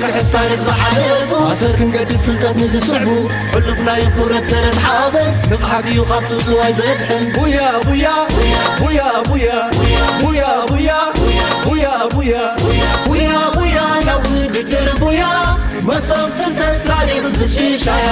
ክሕዝ ታሪኽ ዝሓለፉ ኣሰር ክንገድፍ ፍልጠት ንዝስዕቡ ሕሉፍ ናይ ክብረት ሰረት ሓበን ንቕሓት እዩ ካብ ጽውጽዋይ ዘድሕን። ቡያ ቡያ ቡያ ቡያ ቡያ ቡያ ቡያ ቡያ ቡያ ቡያ ቡያ ቡያ ናብ ውድድር ቡያ መሰብ ፍልጠት ታሪኽ ዝሽሻያ።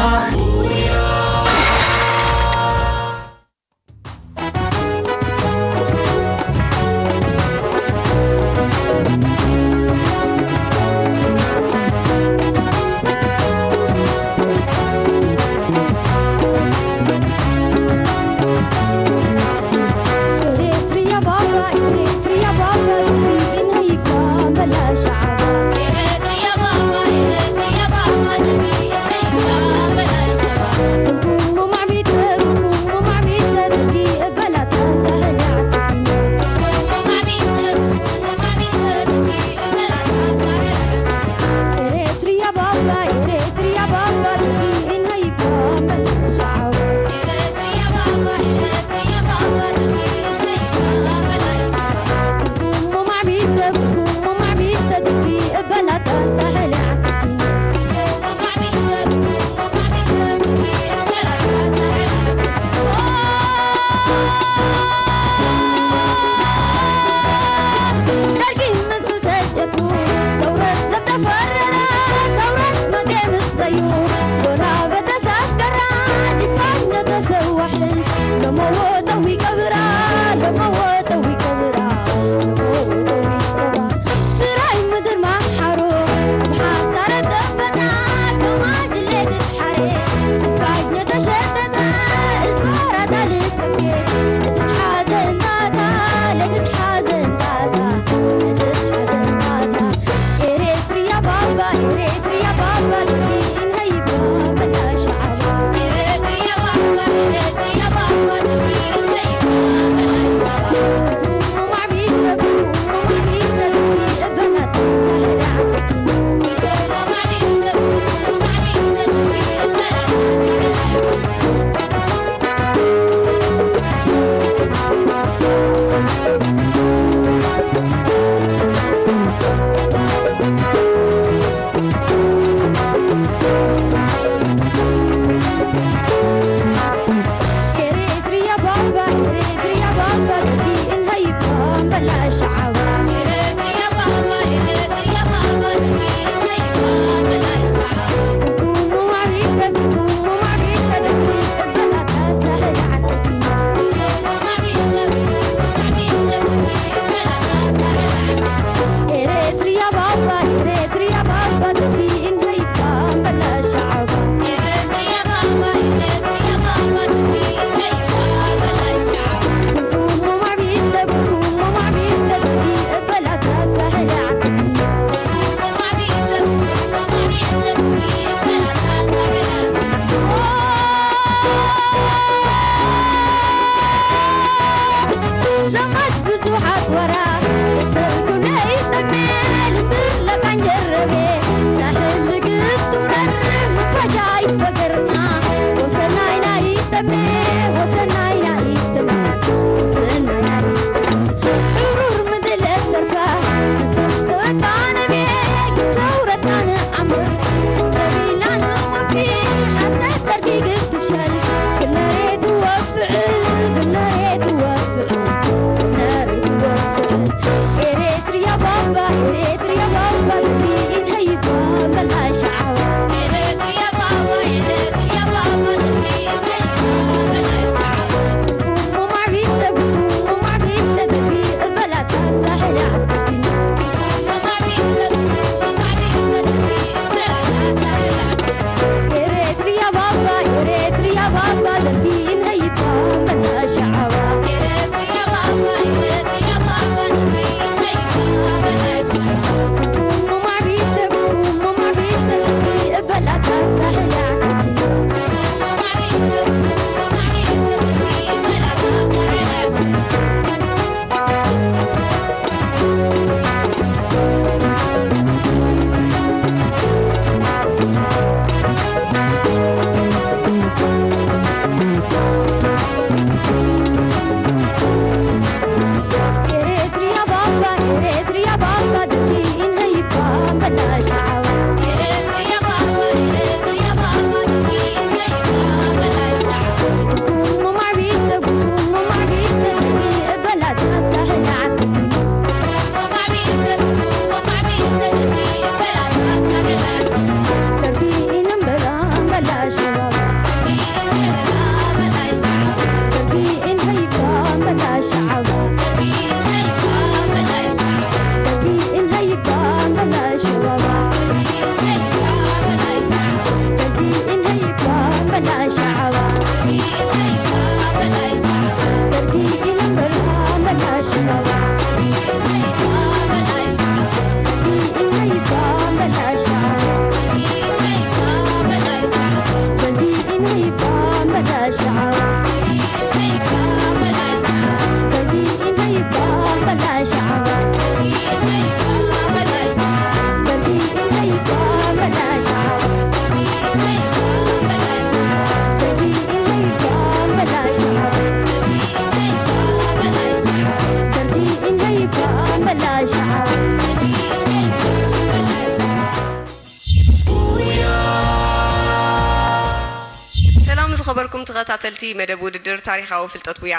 ሰላም ዝኸበርኩም ተኸታተልቲ መደብ ውድድር ታሪኻዊ ፍልጠት ቡያ፣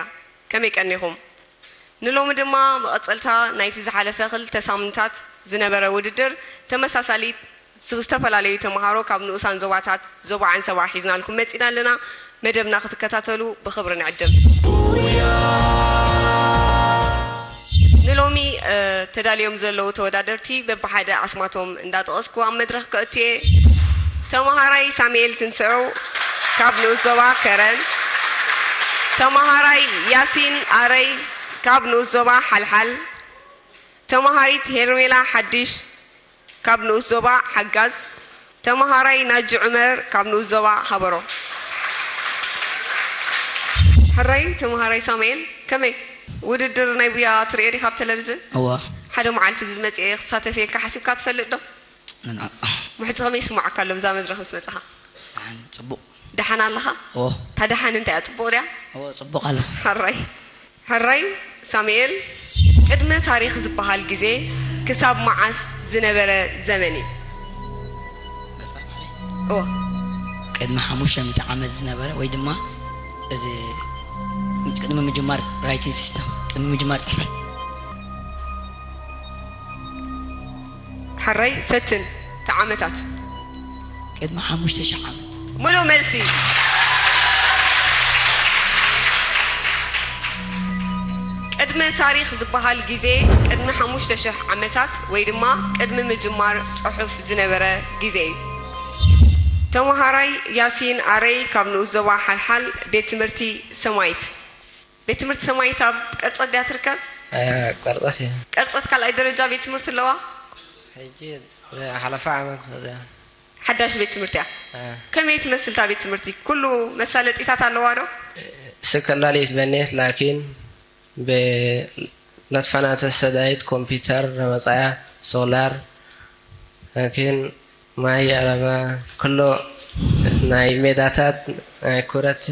ከመይ ቀኒኹም? ንሎሚ ድማ መቐጸልታ ናይቲ ዝሓለፈ ክልተ ሳምንታት ዝነበረ ውድድር ተመሳሳሊ ዝተፈላለዩ ተምሃሮ ካብ ንኡሳን ዞባታት ዞባ ዓንሰባ ሒዝናልኩም መጺና ኣለና። መደብና ክትከታተሉ ብኽብሪ ንዕድም። ንሎሚ፣ እ፣ ተዳልዮም ዘለዉ ተወዳደርቲ በብሓደ ኣስማቶም እንዳጠቐስኩ ኣብ መድረኽ ከእቱ እየ። ተምሃራይ ሳሙኤል ትንስኤው ካብ ንኡስ ዞባ ከረን፣ ተምሃራይ ያሲን ኣረይ ካብ ንኡስ ዞባ ሓልሓል፣ ተምሃሪት ሄርሜላ ሓድሽ ካብ ንኡስ ዞባ ሓጋዝ፣ ተምሃራይ ናጂ ዑመር ካብ ንኡስ ዞባ ሃበሮ። ሕራይ ተምሃራይ ሳሙኤል፣ ከመይ ውድድር ናይ ቡያ ትርእዮ ዲኻ ኣብ ቴሌቪዥን? እዋ። ሓደ መዓልቲ ብዝመጽእ ክሳተፍ ኢልካ ሓሲብካ ትፈልጥ ዶ? ምሕጂ ከመይ ይስምዓካ ኣሎ ብዛ መድረኽ ምስ መጻኻ? ደሓን፣ ጽቡቕ። ደሓን ኣለኻ? እዎ። እታ ደሓን እንታይ እያ? ጽቡቕ ድያ? እዎ፣ ጽቡቕ ኣለኹ። ሕራይ። ሕራይ ሳሙኤል፣ ቅድመ ታሪኽ ዝበሃል ግዜ ክሳብ መዓስ ዝነበረ ዘመን እዩ? እዎ። ቅድሚ ሓሙሽተ ሚእቲ ዓመት ዝነበረ ወይ ድማ እዚ ቅድሚ ምጅማር ራይቲንግ ሲስተም፣ ቅድሚ ምጅማር ጽሕፈት። ሕራይ ፈትን፣ እታ ዓመታት። ቅድሚ ሓሙሽተ ሽሕ ዓመት። ሙሉእ መልሲ። ቅድመ ታሪኽ ዝበሃል ግዜ ቅድሚ ሓሙሽተ ሽሕ ዓመታት ወይ ድማ ቅድሚ ምጅማር ጽሑፍ ዝነበረ ግዜ እዩ። ተምሃራይ ያሲን ኣረይ ካብ ንኡስ ዞባ ሓልሓል ቤት ትምህርቲ ሰማይት። ቤት ትምህርቲ ሰማይት ኣብ ቀርጸት ድያ ትርከብ? እ፣ ቀርጸት እያ። ቀርጸት ካልኣይ ደረጃ ቤት ትምህርቲ ኣለዋ? ሕጂ ሓለፋ ዓመት መፅያ። ሓዳሽ ቤት ትምህርቲ እያ። እ። ከመይ ትመስል እታ ቤት ትምህርቲ? ኩሉ መሳለጢታት ኣለዋ ዶ? ስከላሊት በኔት ላኪን ብለትፈናተ ሰዳይት ኮምፒውተር ረመፃያ ሶላር ላኪን ማይ ኣለባ ኩሎ ናይ ሜዳታት ናይ ኩረት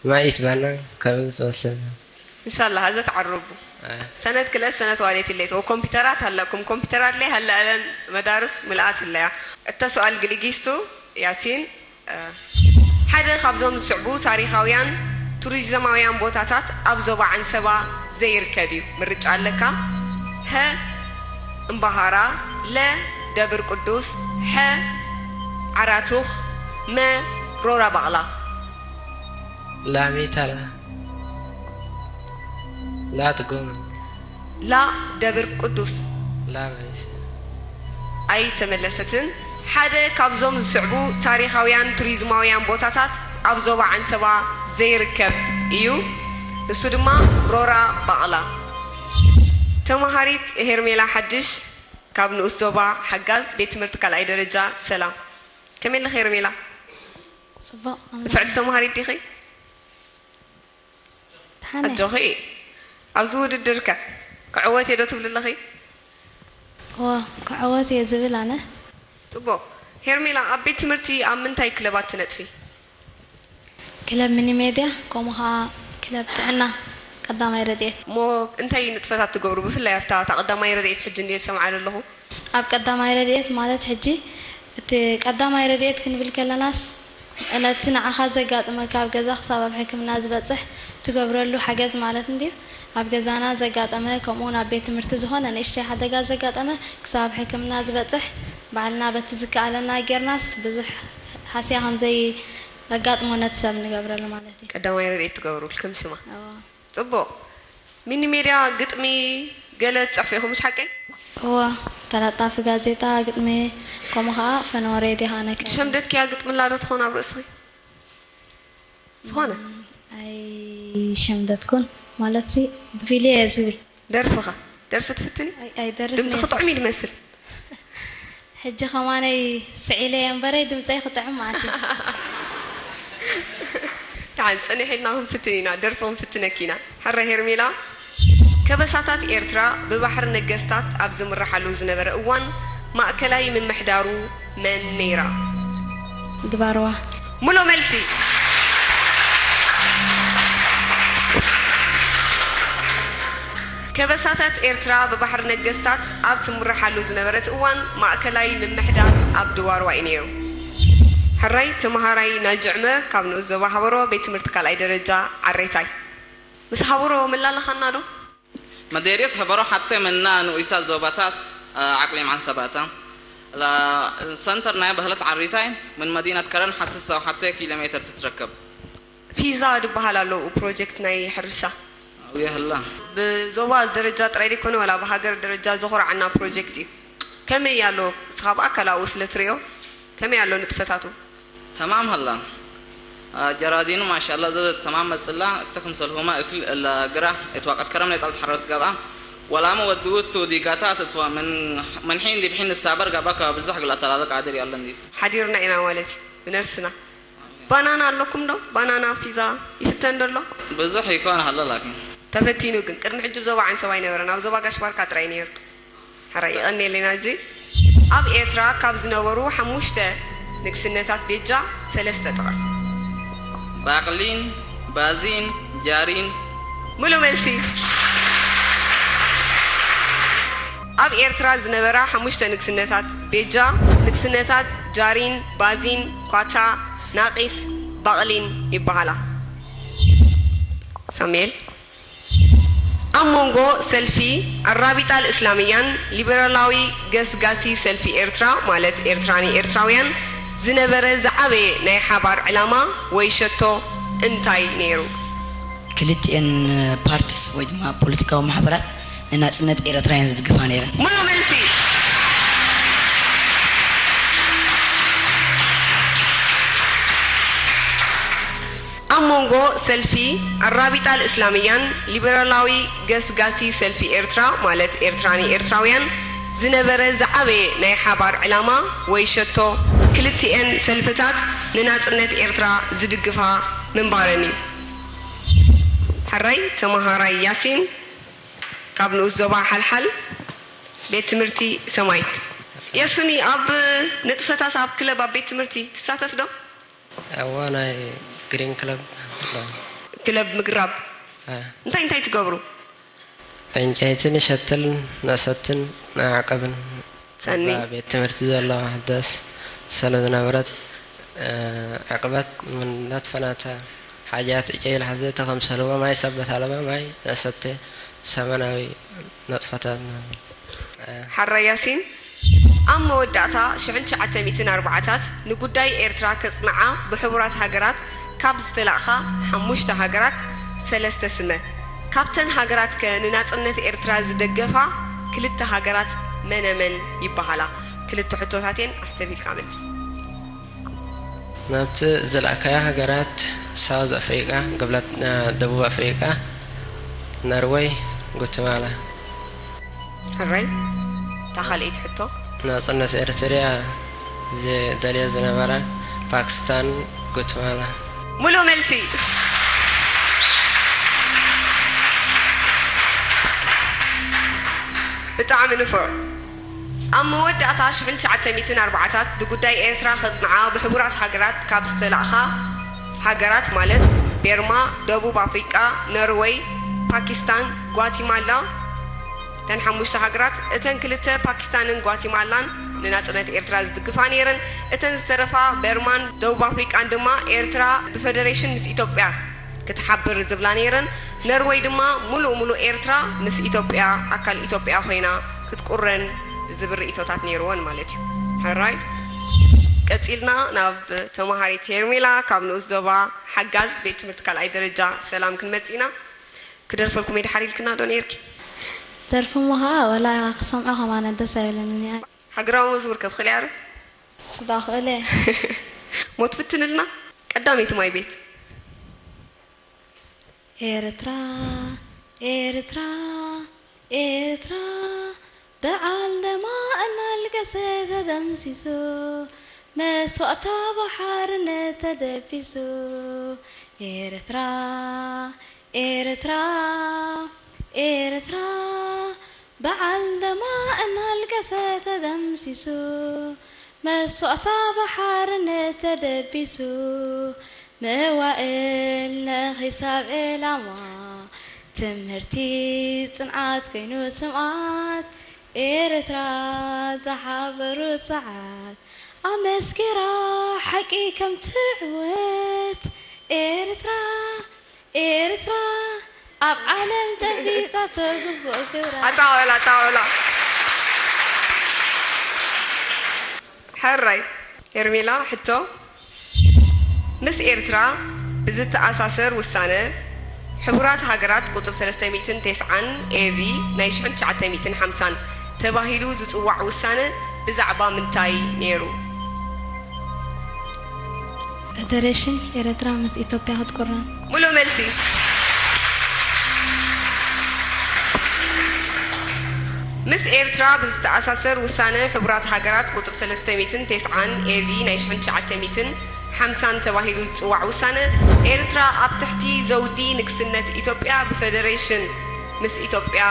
ማይ ይትባና ከብል ዝወሰነ። እንሻላ ሀዘ ተዓረቡ። አይ። ሰነት ክልኤ ሰነት ዋሌት ኢሌት ወኮምፒውተራት ሃለኩም ኮምፒውተራት ላይ ሀለ አለን መዳርስ ምልኣት ህለያ። እተ ሰዋል ግልጊስቱ ያሲን፣ እ፣ ሓደ ካብዞም ዝስዕቡ ታሪኻውያን ቱሪዝማውያን ቦታታት ኣብ ዞባ ዓንሰባ ዘይርከብ እዩ። ምርጫ ኣለካ። ሀ እምባሃራ፣ ለ ደብር ቅዱስ፣ ሐ ዓራቱኽ፣ መ ሮራ ባቕላ። ላሜታላ ላ ትጎም ላ ደብር ቅዱስ ላ መለሰ። ኣይተመለሰትን። ሓደ ካብዞም ዝስዕቡ ታሪኻውያን ቱሪዝማውያን ቦታታት ኣብ ዞባ ዓንሰባ ዘይርከብ እዩ። ንሱ ድማ ሮራ ባቕላ። ተምሃሪት ሄርሜላ ሓድሽ ካብ ንኡስ ዞባ ሓጋዝ ቤት ትምህርቲ ካልኣይ ደረጃ ሰላም። ከመይ ኣለኺ ሄርሜላ? ጽቡቕ። ንፍዕቲ ተምሃሪት ዲኺ? ተሓነ። ኣጆኺ። ኣብዚ ውድድር ከ ክዕወት እየ ዶ ትብሊ ኣለኺ? እወ፣ ክዕወት እየ ዝብል ኣነ። ጽቡቕ። ሄርሜላ፣ ኣብ ቤት ትምህርቲ ኣብ ምንታይ ክለባት ትነጥፊ? ክለብ ሚኒ ሜድያ፣ ከምኡ ኸኣ ክለብ ጥዕና ቀዳማይ ረድኤት። እሞ እንታይ ንጥፈታት ትገብሩ? ብፍላይ ኣብታ፣ እታ ቀዳማይ ረድኤት ሕጂ እንድየ ዝሰምዓ ዘለኹ። ኣብ ቀዳማይ ረድኤት ማለት ሕጂ እቲ ቀዳማይ ረድኤት ክንብል ከለናስ፣ ነቲ ንዓኻ ዘጋጥመካ ኣብ ገዛ ክሳብ ኣብ ሕክምና ዝበጽሕ ትገብረሉ ሓገዝ ማለት እንድዩ። ኣብ ገዛና ዘጋጠመ፣ ከምኡውን ኣብ ቤት ትምህርቲ ዝኾነ ንእሽተይ ሓደጋ ዘጋጠመ ክሳብ ኣብ ሕክምና ዝበጽሕ ባዕልና በቲ ዝከኣለና ጌርናስ ብዙሕ ሃስያ ከም ዘየጋጥሞ ነቲ ሰብ ንገብረሉ ማለት እዩ። ቀዳማይ ረድኤት ትገብሩ፣ ከም ሽማ። እዎ። ጽቡቕ። ሚኒ ሜድያ ግጥሚ ገለ ትጽሕፉ ኢኹም፣ ምሽ ሓቀይ? እወ፣ ተለጣፊ ጋዜጣ፣ ግጥሚ፣ ከምኡ ኸዓ ፈነወ ሬድዮ ኸዓ ነካይድ። ዝሸምደድክያ ግጥሚ ኣላ ዶ ትኾን ኣብ ርእስኺ? ዝኾነ? እም፣ ኣይሸምደድኩን። ማለትሲ፣ ብፊልየ እየ ዝብል። ደርፊ ኸ? ደርፊ ትፍትኒ? ኣይ-፣ ኣይደርፍን ድምፅኺ እየ። ጥዑም እዩ ዝመስል። ሕጂ ኸማነይ ስዒለ እየ እምበረይ ድምፀይ ክጥዕም ማለት እዩ። ደሓን፣ ፅንሕ ኢልና ክንፍትን ኢና፣ ደርፊ ክንፍትነኪ ኢና። ሕረ ሄርሜላ፣ ከበሳታት ኤርትራ ብባሕሪ ነገስታት ኣብ ዝምርሓሉ ዝነበረ እዋን ማእከላይ ምምሕዳሩ መን ነይራ? ድባርዋ። ሙሉእ መልሲ። ከበሳታት ኤርትራ ብባሕሪ ነገስታት ኣብ ትምርሓሉ ዝነበረት እዋን ማእከላይ ምምሕዳር ኣብ ድባርዋ እዩ ነይሩ። ሕራይ ተመሃራይ ናጅዕመ ካብ ንኡስ ዞባ ሃበሮ ቤት ትምህርቲ ካልኣይ ደረጃ ዓሬታይ። ምስ ሃበሮ መላለኻና ዶ? መዴርየት ሀበሮ ሐቴ ምና ንኡይሳ ዞባታት፣ አ፣ አቅሊም ዐንሰባታ። ላ-፣ ሰንተር ናይ በህለት ዐሪታይ ምን መዲነት ከረን ሐስስ ሰው ሐቴ ኪሎ ሜትር ትትረከብ። ፊዛ ድበሃል ኣሎ ፕሮጀክት ናይ ሕርሻ። አው የህላ። ብዞባ ደረጃ ጥራይ ዘይኮነ ዋላ ብሃገር ደረጃ ዘኹርዓና ፕሮጀክት እዩ። ከመይ ኣሎ? ንስኻ ብኣካል ኣብኡ ስለ ትሪኦ ከመይ ኣሎ ንጥፈታቱ? ተማም ሀላ። አ፣ ጀራዲኑ ማሻላ ዘ ተማም መጽላ እተ ክምሰልሁማ እክል እለ ግራ እትዋቀት ከረም ናይ ጣል ትሐረስ ገብኣ ወላመ ወድውቱ ዲጋታት እትዋ ምን፣ ምን ሒን ዲብ ሒን ንሳበር ገብኣ ከብዝሕ ግላ ተላለቅ ዓድር ያለን ዲብ። ሓዲርና ኢና ማለት እዩ ብነፍስና። ባናና ኣለኩም ዶ? ባናና ፊዛ ይፍተን ዶ ኣሎ? ብዙሕ ይኮን ሃሎ ላኪን። ተፈቲኑ ግን ቅድሚ ሕጂ ብዞባ ዓንሰባ ኣይነበረን፣ ኣብ ዞባ ጋሽ ባርካ ጥራይ ነይሩ። ሕራይ የቐንየልና። እዚ ኣብ ኤርትራ ካብ ዝነበሩ ሓሙሽተ ንግስነታት ቤጃ ሰለስተ ጥቐስ። ባቕሊን፣ ባዚን፣ ጃሪን። ሙሉእ መልሲ። ኣብ ኤርትራ ዝነበራ ሓሙሽተ ንግስነታት ቤጃ፣ ንግስነታት ጃሪን፣ ባዚን፣ ኳታ፣ ናቒስ፣ ባቕሊን ይበሃላ። ሳሙኤል። ኣብ መንጎ ሰልፊ ኣራቢጣ ኣልእስላምያን ሊበራላዊ ገስጋሲ ሰልፊ ኤርትራ፣ ማለት ኤርትራኒ ኤርትራውያን፣ ዝነበረ ዝዓበየ ናይ ሓባር ዕላማ ወይ ሸቶ እንታይ ነይሩ? ክልቲኤን ፓርቲስ ወይ ድማ ፖለቲካዊ ማሕበራት ንናጽነት ኤርትራ እየን ዝድግፋ ነይረን። ሙሉእ መልሲ። ኣብ መንጎ ሰልፊ ኣራቢጣ ኣልእስላምያን ሊበራላዊ ገስጋሲ ሰልፊ ኤርትራ፣ ማለት ኤርትራኒ ኤርትራውያን፣ ዝነበረ ዝዓበየ ናይ ሓባር ዕላማ ወይ ሸቶ፣ ክልቲኤን ሰልፍታት ንናጽነት ኤርትራ ዝድግፋ ምንባረን እዩ። ሕራይ ተመሃራይ ያሲን ካብ ንኡስ ዞባ ሓልሓል ቤት ትምህርቲ ሰማይት። የሱኒ፣ ኣብ ንጥፈታት ኣብ ክለብ ኣብ ቤት ትምህርቲ ትሳተፍ ዶ? እዋ፣ ናይ ግሪን ክለብ ኣሎ። ክለብ ምግራብ። አ። እንታይ እንታይ ትገብሩ? ዕንጨይቲ ንሸትልን ነሰትን ንዓቅብን። ሰኒ። እባ ቤት ትምህርቲ ዘለዋ ሕደስ ስለ ዝነበረት፣ እ፣ ዕቅበት ምን እንዳትፈናተ ሓጃት እጨይ ለሐዘ ተኸምሰልዎ ማይ ሰበት ኣለባ ማይ ነሰተ ሰመናዊ ነጥፈታት ነ-፣ እ። ሓራ ያሲን፣ ኣብ መወዳእታ ሽሕን ትሽዓተ ሚእትን ኣርባዓታት ንጉዳይ ኤርትራ ከጽንዓ ብሕቡራት ሃገራት ካብ ዝተላእኻ ሓሙሽተ ሃገራት ሰለስተ ስመ። ካብተን ሃገራት ከ ንናጽነት ኤርትራ ዝደገፋ ክልተ ሃገራት መነመን ይበሃላ? ክልተ ሕቶታት እየን፣ ኣስተብሂልካ መልስ። ናብቲ ዝለኣካዮ ሃገራት ሳውዝ ኣፍሪቃ፣ ግብላት፣ እ፣ ደቡብ ኣፍሪቃ፣ ነርወይ፣ ጉትማላ። ሕራይ፣ እታ ካልኣይቲ ሕቶ? ናጽነት ኤርትርያ ዝደልዮ ዝነበራ ፓኪስታን፣ ጉትማላ። ሙሉእ መልሲ። ብጣዕሚ ንፉዕ። ኣብ መወዳእታ ሽሕን ትሽዓተ ሚእትን ኣርባዓታት ንጉዳይ ኤርትራ ከጽንዓ ብሕቡራት ሃገራት ካብ ዝተላእኻ ሃገራት ማለት ቤርማ፣ ደቡብ ኣፍሪቃ፣ ነርወይ፣ ፓኪስታን፣ ጓቲማላ፣ እተን ሓሙሽተ ሃገራት፣ እተን ክልተ ፓኪስታንን ጓቲማላን ንናጽነት ኤርትራ ዝድግፋ ነይረን። እተን ዝተረፋ በርማን ደቡብ ኣፍሪቃን ድማ ኤርትራ ብፈደሬሽን ምስ ኢትዮጵያ ክትሓብር ዝብላ ነይረን። ነርወይ ድማ ሙሉእ ሙሉእ ኤርትራ ምስ ኢትዮጵያ ኣካል ኢትዮጵያ ኮይና ክትቁረን ዝብል ርእይቶታት ነይርወን ማለት እዩ። ሕራይ፣ ቀጺልና ናብ ተመሃሪት ሄርሜላ ካብ ንኡስ ዞባ ሓጋዝ ቤት ትምህርቲ ካልኣይ ደረጃ ሰላም ክንመጽእ ኢና። ክደርፈልኩም የድሓር ኢልክና ዶ ነይርኪ? ደርፊ እሞ ኸዓ ወላ ክሰምዖ ከማነ ደስ ኣይብለንን እየ። ሃገራዊ መዝሙር ከ ትኽእሊ ኣረ? ስዳ ክእለ። ሞት ፍትንልና ቀዳመይቲ ማይ ቤት። ኤርትራ ኤርትራ ኤርትራ በዓል ደማ እናልቀሰ ተደምሲሱ መስዋእታ ብሓርነት ተደቢሱ ኤርትራ ኤርትራ ኤርትራ በዓል ደማ እናልቀሰ ተደምሲሱ መስዋእታ ብሓርነት ተደቢሱ መዋእል ንኺሳብ ዕላማ ትምህርቲ ጽንዓት ኮይኑ ስምዓት ኤርትራ ዝሓበሩ ሰዓት ኣመስኪራ ሓቂ ከም ትዕወት ኤርትራ ኤርትራ ኣብ ዓለም ጨቢጣቶ ግቡእ ክብራ። ኣጣወላ ኣጣወላ። ሕራይ ሄርሜላ ሕቶ፣ ምስ ኤርትራ ብዝተኣሳሰር ውሳነ ሕቡራት ሃገራት ቁጽሪ ሰለስተ ሚእትን ተስዓን ኤቢ ናይ ሽሕን ትሽዓተ ሚእትን ሓምሳን ተባሂሉ ዝጽዋዕ ውሳነ ብዛዕባ ምንታይ ነይሩ? ፈደሬሽን ኤረትራ ምስ ኢትዮጵያ ክትቁረን። ሙሉእ መልሲ። ምስ ኤርትራ ብዝተኣሳሰር ውሳነ ሕቡራት ሃገራት ቁጽሪ ሰለስተ ሚእትን ተስዓን ኤቢ ናይ ሽሕን ትሽዓተ ሚእትን ሓምሳን ተባሂሉ ዝጽዋዕ ውሳነ ኤርትራ ኣብ ትሕቲ ዘውዲ ንግስነት ኢትዮጵያ ብፈደሬሽን ምስ ኢትዮጵያ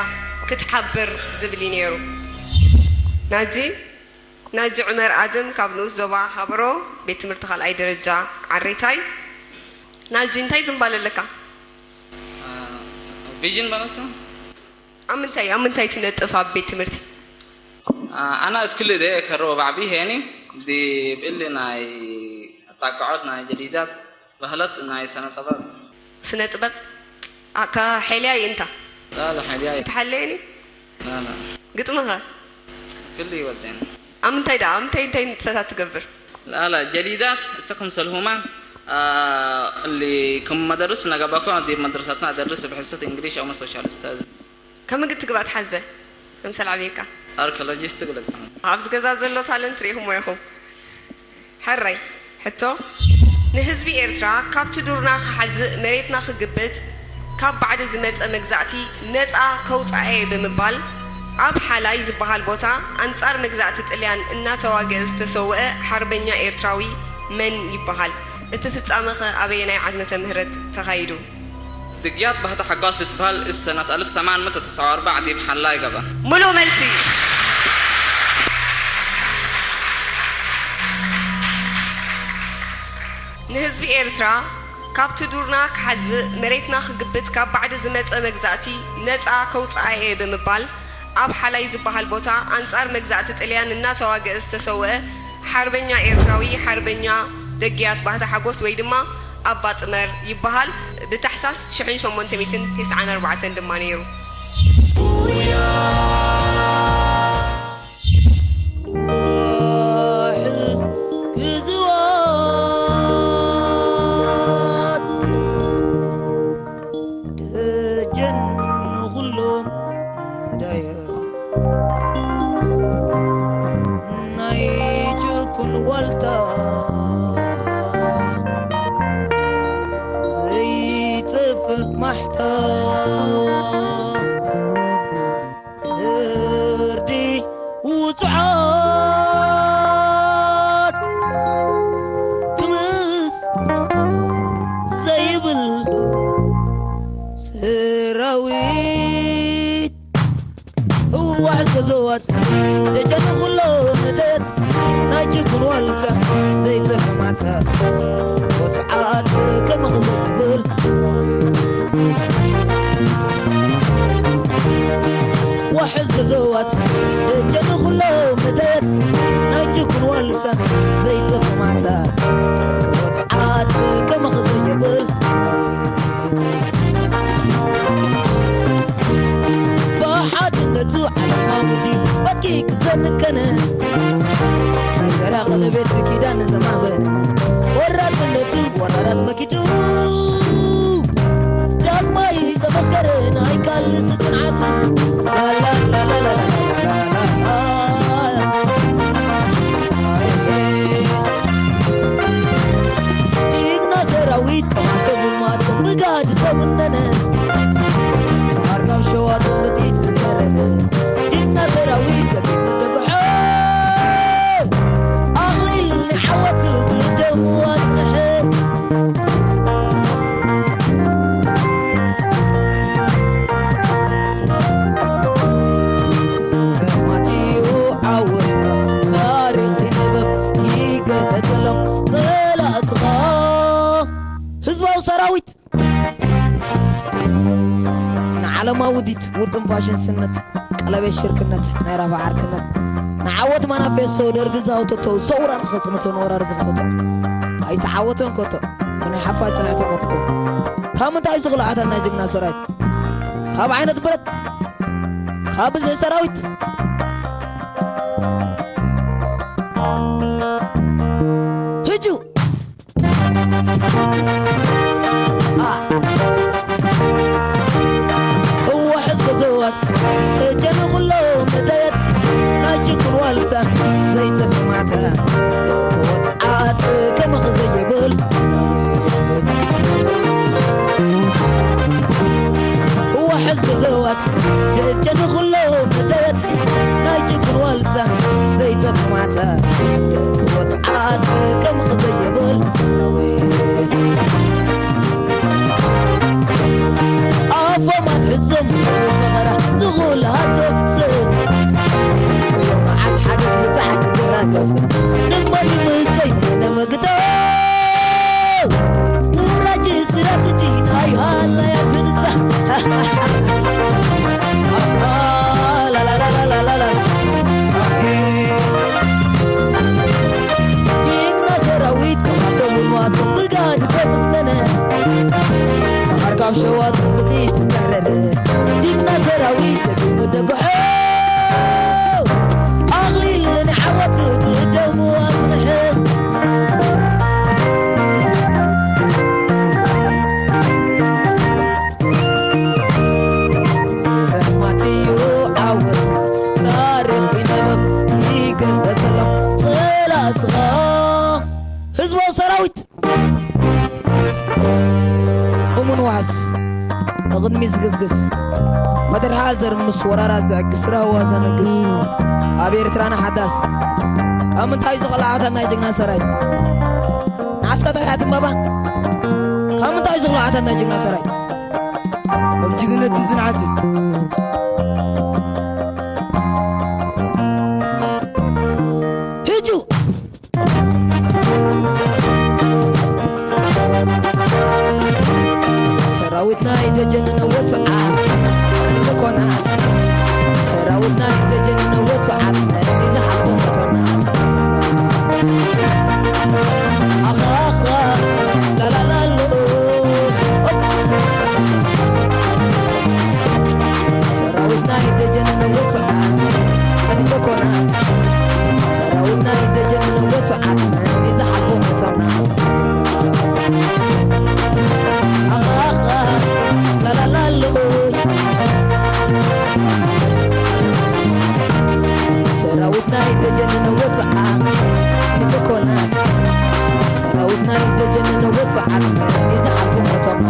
ክትሓብር ዝብል እዩ ነይሩ። ናጂ ናጂ ዑመር ኣደም ካብ ንኡስ ዞባ ሃበሮ ቤት ትምህርቲ ካልኣይ ደረጃ ዓሬታይ። ናጂ እንታይ ዝንባለ ኣለካ? ቪዥን ማለት ነው። ኣብ ምንታይ ኣብ ምንታይ ትነጥፍ ኣብ ቤት ትምህርቲ? ኣና እትክል ደ ከረቦ ባዕቢ ሄኒ ዲ ብእሊ ናይ ኣጣቅዖት ናይ ጀዲዳት ባህለት ናይ ሰነ ጥበብ። ስነ ጥበብ ኣካ ሐልያ ይእንታ ላላ ሓልያ ትሓለየኒ ላላ ግጥምኸ ክል ይወደን ኣብ ምንታይ ደኣ ኣብ ምንታይ እንታይ ንጥፈታት ትገብር? ላላ ጀዲዳት እተኩም ሰልሁማ اللي كم مدرس نقبكم دي مدرستنا أدرس بحصة إنجليش أو ما سوشيال ستادي ከመ ግትግባ ትሓዘ? ከምሰል ዓብየካ ኣርኪኦሎጂስት ግለጽ ኣብዚ ገዛ ዘሎ ታለንት ርኢኹሞ ኢኹም። ሕራይ ሕቶ፣ ንህዝቢ ኤርትራ ካብቲ ዱርና ክሓዝእ መሬትና ክግብት ካብ ባዕዲ ዝመጸ መግዛእቲ ነጻ ከውጽኣ'የ ብምባል ኣብ ሓላይ ዝበሃል ቦታ ኣንጻር መግዛእቲ ጥልያን እናተዋግአ ዝተሰወአ ሓርበኛ ኤርትራዊ መን ይበሃል? እቲ ፍጻመኸ ኣበየናይ ዓመተ ምህረት ተኻይዱ? ድግያት ባህታ ሓጓስ ልትበሃል እስ ሰነት ኣልፍ ሰማን መተ ተስዓ ወኣርባዕ ዲብ ሓላ ይገበ። ሙሉእ መልሲ። ንህዝቢ ኤርትራ ካብቲ ዱርና ክሓዝእ መሬትና ክግብት ካብ ባዕዲ ዝመጸ መግዛእቲ ነጻ ከውጽኣ'የ ብምባል ኣብ ሓላይ ዝበሃል ቦታ ኣንጻር መግዛእቲ ጥልያን እናተዋግአ ዝተሰውአ ሓርበኛ ኤርትራዊ ሓርበኛ ደግያት ባህታ ሓጎስ ወይ ድማ ኣባ ጥመር ይበሃል። ብታሕሳስ ሽሕን ሸሞንተ ሚእትን ተስዓን ኣርባዕተን ድማ ነይሩ። ዋሕስ ግዝዋት ደጀን ንኹሎም መዳየ ናይ ጭኩን ዋልታ ዘይጠፍእ ማሕታ ፍርዲ ውጹዓት ክምስ ዘይብል ሰራዊት ህወሓት ገዘዋት ደጀን ኩሎም ደት ናይ ጭኩን ዋልታ ዘይጠፍእ ማሕታ ወጽዓት ከምኽ ዘይብል ዋሕስ ገዘዋት ደጀን ኩሎም ደት ናይ ጭኩን ዋልታ ዘይጠፍእ ማሕታ ወጽዓት ከምኽ ዘይብል ብሓድነቱ ዓለማዊ ድዩ በቂቅ ዘንቀነ ዘራኽ ንቤት ኪዳን ዘማበነ ወራትነቱ ወራራት መኪዱ ዳግማይ መስከረን ኣይካልስ ጽንዓቱ። ላላላላላላላላ። ጅግና ሰራዊት ከማከም ማቶም ብጋድ ዘውነነ። ጻርጋብ ሸዋ ጥምቲት ዝዘረረ። ጅግና ሰራዊት ከቢድ ደጉሖ። ኣኽሊል ንዓወት ብደሙ ኣጽንሐ። ዝረማትዩ ዓወት ታሪኽ ይነበብ ይገተተሎም ጸላእትኻ። ህዝባዊ ሰራዊት ንዓለማዊ ውዲት ውጥን ፋሽን ስነት ቀለቤት ሽርክነት ናይ ራፋ ዓርክነት ንዓወት ማናፌስቶ ደርጊ ዝሃውተቶ ሰውራ ንኸጽንቶ ንወራር ዝኽተቶ ኣይተዓወተን ኮቶ ብናይ ሓፋ ጽንዕቲ መክቶ ካብ ምንታይ ዝኽልኣታት ናይ ጅግና ሰራዊት ካብ ዓይነት ብረት ካብ ብዝሒ ሰራዊት ህጁ እወ ሕዝቢ ዝዋት እጀን ኩሎም ደየት ናይ ጅግን ዋልታ ዘይተፈማተ ወትዓት ከመኽ ዘይብል እወ ሕዝቢ ዝዋት እጀን ኩሎም ደየት ናይ ጅግን ዋልታ ዘይተፈማተ ወትዓት ከምኽ ዘይብል ኣፎም ኣትሕዞም መኸራ ዝኹላ ሰብ ሰብ መዓት ሓገዝ ብጻዕቂ ዝራገፍ ንመን ይምጸይ ነመግተው ውራጅ ስትራተጂ ናይ ሃላያ ትንጻ ጅግና ሰራዊት ካብቶም ሟቶም ብጋድ ዘመነነ ጸሓር ካብ ሸዋ ጥምቲ ትዛረረ ጅግና ሰራዊት ደግም ደጉሖ ኣኽሊል ንዓወት ብደሙ ኣጽንሐ ዝረማትዩ ዓወት ታሪኽ ይነበብ ይገዘተሎም ጸላእትኻ ህዝባዊ ሰራዊት እሙን ዋሕስ ንቕድሚት ዝግስግስ መድርሓ ዘርምስ ወራራት ዝዕግስ ራህዋ ዘንግስ ኣብ ኤርትራና ሓዳስ ካብ ምንታይ ዝኽልኣታት ናይ ጅግና ሰራዊት ንዓስካ ተርሓ ትንበባ ካብ ምንታይ ዝኽልኣታት ናይ ጅግና ሰራዊት ኣብ ጅግነት ዝንዓት ህጁ ሰራዊት ናይ ደጀን ንወፅዓ ንኮናት ሰራዊት ናይ ደጀን ንወፅዓ ንዝሓልፎ ከተማ ኣኻኻ ላላላሎ ሰራዊት ናይ ደጀን ንወፅዓ ንኮናት ሰራዊት ናይ ደጀን ንወፅዓ ንዝሓልፎ ከተማ ኣኻኻ ላላላሎ ሰራዊት ናይ ደጀን ንወፅዓ ንኮናት ሰራዊት ናይ ደጀን ንወፅዓ ንዝሓልፎ ከተማ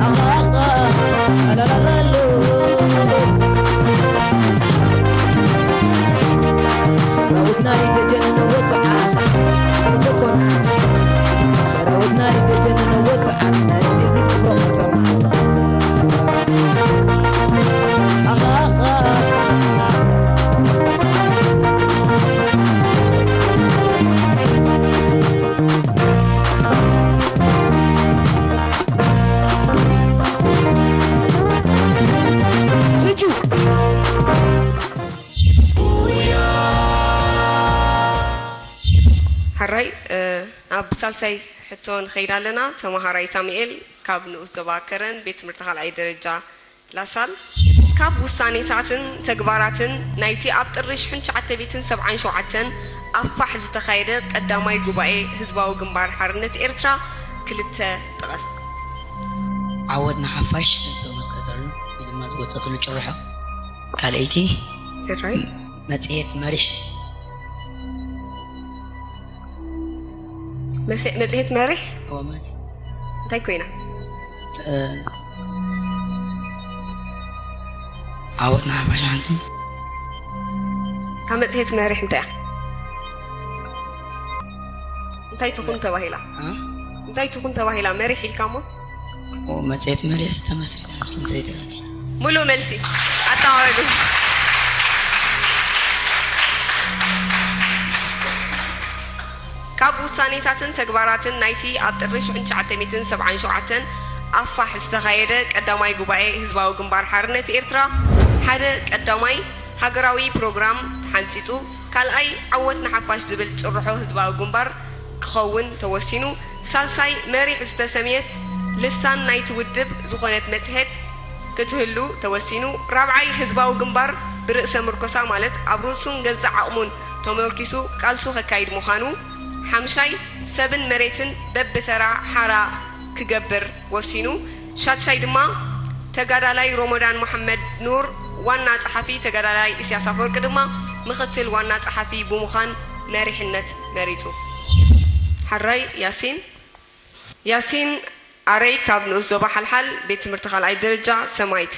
ኣኻኻ ላላላሎ ሰራዊት ናይ ደጀን ንወፅዓ ንኮናት ሰራዊት ናይ ደጀን ንወፅዓ ንዝሓልፎ ከተማ ኣኻኻ ሕራይ ናብ ሳልሳይ ሕቶ ንኸይድ ኣለና። ተመሃራይ ሳሙኤል ካብ ንኡስ ዞባ ከረን ቤት ትምህርቲ ካልኣይ ደረጃ ላሳል፣ ካብ ውሳኔታትን ተግባራትን ናይቲ ኣብ ጥሪ ሽሕን ትሽዓተ ሚእትን ሰብዓን ሸውዓተን ኣብ ፋሕ ዝተኻየደ ቀዳማይ ጉባኤ ህዝባዊ ግንባር ሓርነት ኤርትራ ክልተ ጥቐስ። ዓወት ንሓፋሽ ዝተመስረተሉ ወይ ድማ ዝወፀትሉ ጭርሖ። ካልኣይቲ ሕራይ። መጽሔት መሪሕ። መጽሔት መሪሕ እወ፣ መሪሕ። እንታይ ኮይና? ዓወት ንሓፋሽ ሓንቲ። ካብ መጽሔት መሪሕ እንታይ እያ? እንታይ ትኹን ተባሂላ? እንታይ ትኹን ተባሂላ መሪሕ ኢልካ እሞ? መጽሔት መሪሕ ዝተመስሪታ ምስል እንተይተባለ። ሙሉእ መልሲ ኣጠማመዱ። ካብ ውሳኔታትን ተግባራትን ናይቲ ኣብ ጥሪ ሽሕን ትሽዓተ ሚእትን ሰብዓን ሸውዓተን ኣፋሕ ዝተኻየደ ቀዳማይ ጉባኤ ህዝባዊ ግንባር ሓርነት ኤርትራ ሓደ ቀዳማይ ሃገራዊ ፕሮግራም ተሓንጺጹ፣ ካልኣይ ዓወት ንሓፋሽ ዝብል ጭርሖ ህዝባዊ ግንባር ክኸውን ተወሲኑ፣ ሳልሳይ መሪሕ ዝተሰምየት ልሳን ናይቲ ውድብ ዝኾነት መጽሔት ክትህሉ ተወሲኑ፣ ራብዓይ ህዝባዊ ግንባር ብርእሰ ምርኮሳ ማለት ኣብ ርእሱን ገዛእ ዓቕሙን ተመርኪሱ ቃልሱ ከካይድ ምዃኑ፣ ሓምሻይ ሰብን መሬትን በብተራ ሓራ ክገብር ወሲኑ፣ ሻድሻይ ድማ ተጋዳላይ ሮሞዳን መሓመድ ኑር ዋና ጸሓፊ፣ ተጋዳላይ ኢሳያስ ኣፈወርቂ ድማ ምኽትል ዋና ጸሓፊ ብምዃን መሪሕነት መሪጹ። ሕራይ ያሲን። ያሲን ኣረይ ካብ ንኡስ ዞባ ሓልሓል ቤት ትምህርቲ ካልኣይ ደረጃ ሰማይት።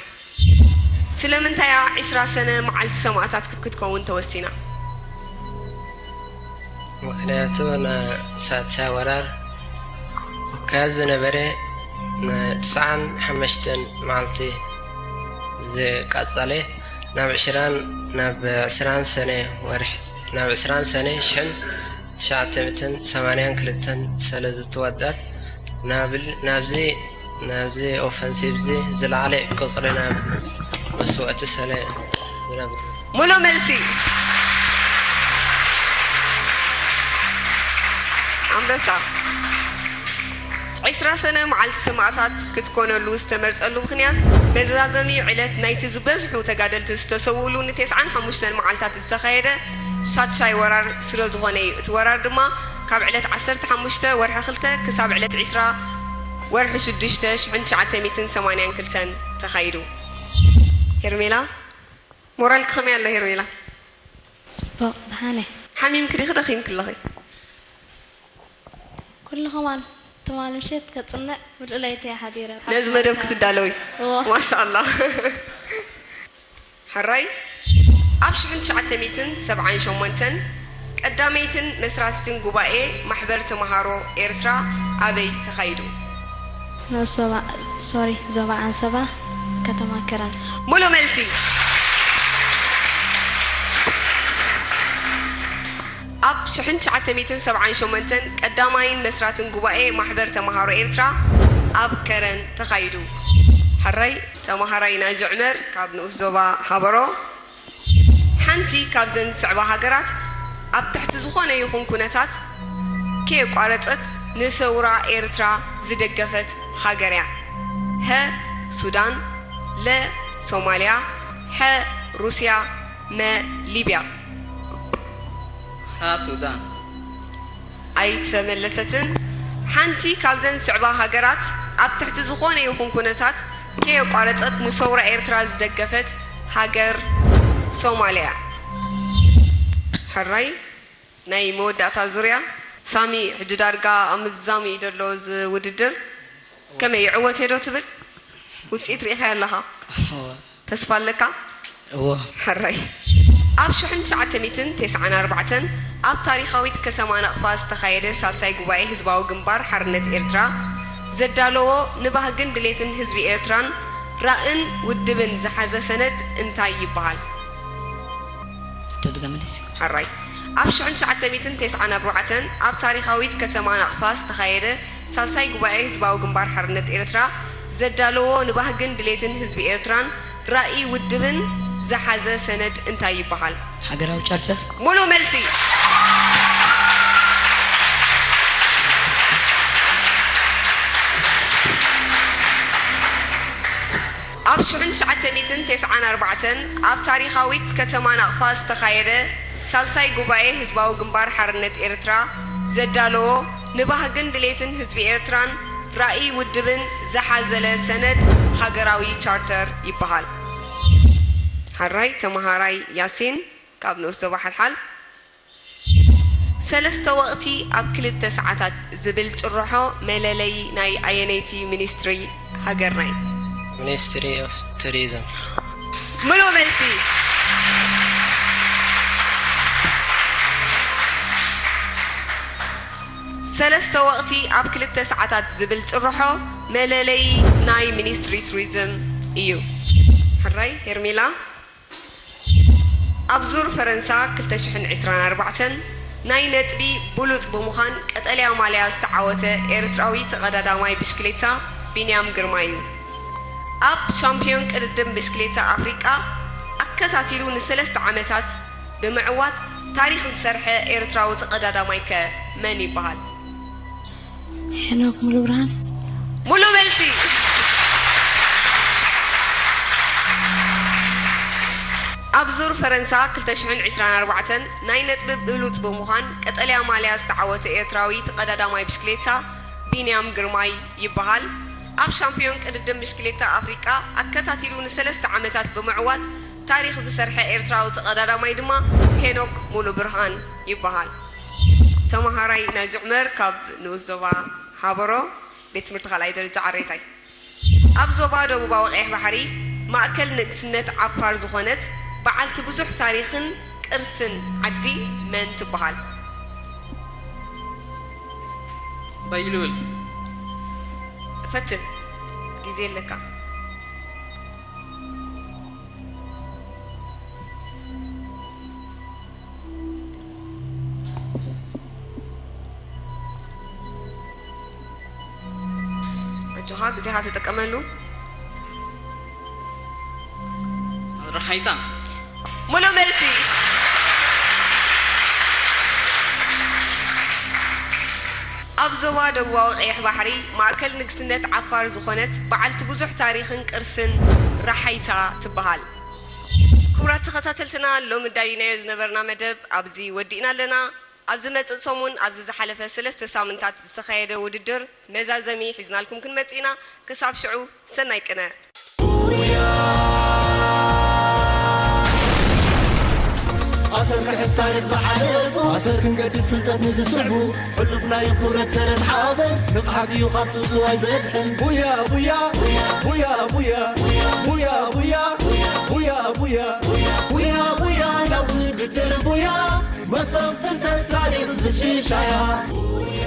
ስለምንታይ እያ ዕስራ ሰነ መዓልቲ ሰማእታት ክትከውን ተወሲና? ምኽንያቱ ንሳልሳይ ወራር ዝካየድ ዝነበረ ንትስዓን ሓሙሽተን መዓልቲ ዝቃጸለ ናብ ዕስራን ናብ ዕስራን ሰነ ወርሒ ናብ ዕስራን ሰነ ሽሕን ትሽዓተ ሚእትን ሰማንያን ክልተን ስለ ዝትወደድ ናብል ናብዚ ናብዚ ኦፈንሲቭ እዚ ዝለዓለ ቁጽሪ ናብ መስዋእቲ ስለ ዝነብር። ሙሉእ መልሲ። ኣንበሳ። ዕስራ ሰነ መዓልቲ ሰማእታት ክትኮነሉ ዝተመርጸሉ ምኽንያት መዛዘሚ ዕለት ናይቲ ዝበዝሑ ተጋደልቲ ዝተሰውኡሉ ንተስዓን ሓሙሽተን መዓልታት ዝተኻየደ ሻድሻይ ወራር ስለ ዝኾነ እዩ። እቲ ወራር ድማ ካብ ዕለት ዓሰርተ ሓሙሽተ ወርሒ ክልተ ክሳብ ዕለት ዕስራ ወርሒ ሽዱሽተ ሽሕን ትሽዓተ ሚእትን ሰማንያን ክልተን ተኻይዱ። ሄርሜላ፣ ሞራልኪ ከመይ ኣሎ ሄርሜላ? ጽቡቕ፣ ደሓነ። ሓሚምኪ ዲኺ ደኺምኪ ኣለኺ? ኩሉ ከማን ትማል ምሸት ከጽንዕ ብልዑ ለይቲ እየ ሓዲረ። ነዚ መደብ ክትዳለዊ? እዎ። ማሻኣላ። ሕራይ። ኣብ ሽሕን ትሽዓተ ሚእትን ሰብዓን ሸሞንተን ቀዳመይትን መስራቲትን ጉባኤ ማሕበር ተምሃሮ ኤርትራ ኣበይ ተኻይዱ? ንኡስ ዞባ፣ ሶሪ፣ ዞባ ዓንሰባ፣ ከተማ ከረን። ሙሉእ መልሲ። ኣብ ሽሕን ትሽዓተ ሚእትን ሰብዓን ሸሞንተን ቀዳማይን መስራትን ጉባኤ ማሕበር ተምሃሮ ኤርትራ ኣብ ከረን ተኻይዱ። ሕራይ። ተምሃራይ ናጂ ዑመር ካብ ንኡስ ዞባ ሃበሮ። ሓንቲ ካብዘን ዝስዕባ ሃገራት ኣብ ትሕቲ ዝኾነ ይኹን ኩነታት ከየቋረጸት ንሰውራ ኤርትራ ዝደገፈት ሃገር እያ። ሀ ሱዳን፣ ለ ሶማልያ፣ ሐ ሩስያ፣ መ ሊብያ። ሀ ሱዳን። ኣይተመለሰትን። ሓንቲ ካብዘን ዝስዕባ ሃገራት ኣብ ትሕቲ ዝኾነ ይኹን ኩነታት ከየቋረጸት ንሰውራ ኤርትራ ዝደገፈት ሃገር ሶማልያ። ሕራይ። ናይ መወዳእታ ዙርያ። ሳሚ፣ ሕጂ ዳርጋ ኣብ ምዝዛሙ እዩ ዘሎ እዚ ውድድር። ከመይ ይዕወት እየ ዶ ትብል? ውጽኢት ርኢኻዮ ኣለኻ? ተስፋ ኣለካ? እዎ። ሕራይ። ኣብ ሽሕን ትሽዓተ ሚእትን ተስዓን ኣርባዕተን ኣብ ታሪኻዊት ከተማ ናቕፋ ዝተኻየደ ሳልሳይ ጉባኤ ህዝባዊ ግንባር ሓርነት ኤርትራ ዘዳለዎ ንባህግን ድሌትን ህዝቢ ኤርትራን ራእን ውድብን ዝሓዘ ሰነድ እንታይ ይበሃል? ተድገመለሲ። ሕራይ። ኣብ ሽሕን ትሽዓተ ሚእትን ተስዓን ኣርባዕተን ኣብ ታሪኻዊት ከተማ ናቕፋ ዝተኻየደ ሳልሳይ ጉባኤ ህዝባዊ ግንባር ሓርነት ኤርትራ ዘዳለዎ ንባህግን ድሌትን ህዝቢ ኤርትራን ራእይ ውድብን ዝሓዘ ሰነድ እንታይ ይበሃል? ሃገራዊ ቻርተር። ሙሉእ መልሲ። ኣብ ሽሕን ትሽዓተ ሚእትን ተስዓን ኣርባዕተን ኣብ ታሪኻዊት ከተማ ናቕፋ ዝተኻየደ ሳልሳይ ጉባኤ ህዝባዊ ግንባር ሓርነት ኤርትራ ዘዳለዎ ንባህግን ድሌትን ህዝቢ ኤርትራን ራእይ ውድብን ዝሓዘለ ሰነድ ሃገራዊ ቻርተር ይበሃል። ሓራይ ተመሃራይ ያሲን ካብ ንኡስ ዞባ ሓልሓል። ሰለስተ ወቕቲ ኣብ ክልተ ሰዓታት ዝብል ጭርሖ መለለዪ ናይ ኣየነይቲ ሚኒስትሪ ሃገርና እዩ? Ministry of Tourism። ምሉእ መልሲ። ሰለስተ ወቕቲ ኣብ ክልተ ሰዓታት ዝብል ጭርሖ መለለዪ ናይ ሚኒስትሪ ቱሪዝም እዩ። ሕራይ ሄርሜላ። ኣብ ዙር ፈረንሳ ክልተ ሽሕን ዕስራን ኣርባዕተን ናይ ነጥቢ ብሉጽ ብምዃን ቀጠልያ ማልያ ዝተዓወተ ኤርትራዊ ተቐዳዳማይ ብሽክሌታ ቢንያም ግርማይ እዩ። ኣብ ሻምፒዮን ቅድድም ብሽክሌታ ኣፍሪቃ ኣከታቲሉ ንሰለስተ ዓመታት ብምዕዋት ታሪኽ ዝሰርሐ ኤርትራዊ ተቐዳዳማይ ከ መን ይበሃል? ሄኖክ ሙሉብርሃን። ሙሉ መልሲ። ኣብ ዙር ፈረንሳ ክልተ ሽሕን ዕስራን ኣርባዕተን ናይ ነጥቢ ብሉጽ ብምዃን ቀጠልያ ማልያ ዝተዓወተ ኤርትራዊ ተቐዳዳማይ ብሽክሌታ ቢንያም ግርማይ ይበሃል። ኣብ ሻምፒዮን ቅድድም ብሽክሌታ ኣፍሪቃ ኣከታቲሉ ንሰለስተ ዓመታት ብምዕዋት ታሪኽ ዝሰርሐ ኤርትራዊ ተቐዳዳማይ ድማ ሄኖክ ሙሉ ብርሃን ይበሃል። ተመሃራይ ናጅ ዑመር ካብ ንኡስ ዞባ ሃበሮ ቤት ትምህርቲ ካልኣይ ደረጃ ዓሬታይ። ኣብ ዞባ ደቡባዊ ቀይሕ ባሕሪ ማእከል ንግስነት ዓፋር ዝኾነት በዓልቲ ብዙሕ ታሪኽን ቅርስን ዓዲ መን ትበሃል? ባይሉል። ፈትን፣ ግዜ ኣለካ። ኣጆኻ፣ ግዜኻ ተጠቀመሉ። ረሓይታ። ሙሉ መልሲ። ኣብ ዞባ ደቡባዊ ቀይሕ ባሕሪ ማእከል ንግስነት ዓፋር ዝኾነት በዓልቲ ብዙሕ ታሪኽን ቅርስን ረሓይታ ትበሃል። ክቡራት ተኸታተልትና፣ ሎሚ ዳይናዮ ዝነበርና መደብ ኣብዚ ወዲእና ኣለና። ኣብ ዝመጽእ ሰሙን ኣብዚ ዝሓለፈ ሰለስተ ሳምንታት ዝተኻየደ ውድድር መዛዘሚ ሒዝናልኩም ክንመጽእ ኢና። ክሳብ ሽዑ ሰናይ ቅነ። ኣሰር ክሕዝ ታሪኽ ዝሓለፉ ኣሰር ክንገድፍ ፍልጠት ንዝስዕቡ ሕሉፍ ናይ ክብረት ሰረት ሓበን ንቕሓት እዩ ካብ ትጽዋይ ዘድሕን ቡያ ቡያ ቡያ ቡያ ቡያ ቡያ ቡያ ቡያ ቡያ ቡያ ናብ ውድድር ቡያ መሰብ ፍልጠት ታሪኽ ዝሽሻያ ቡያ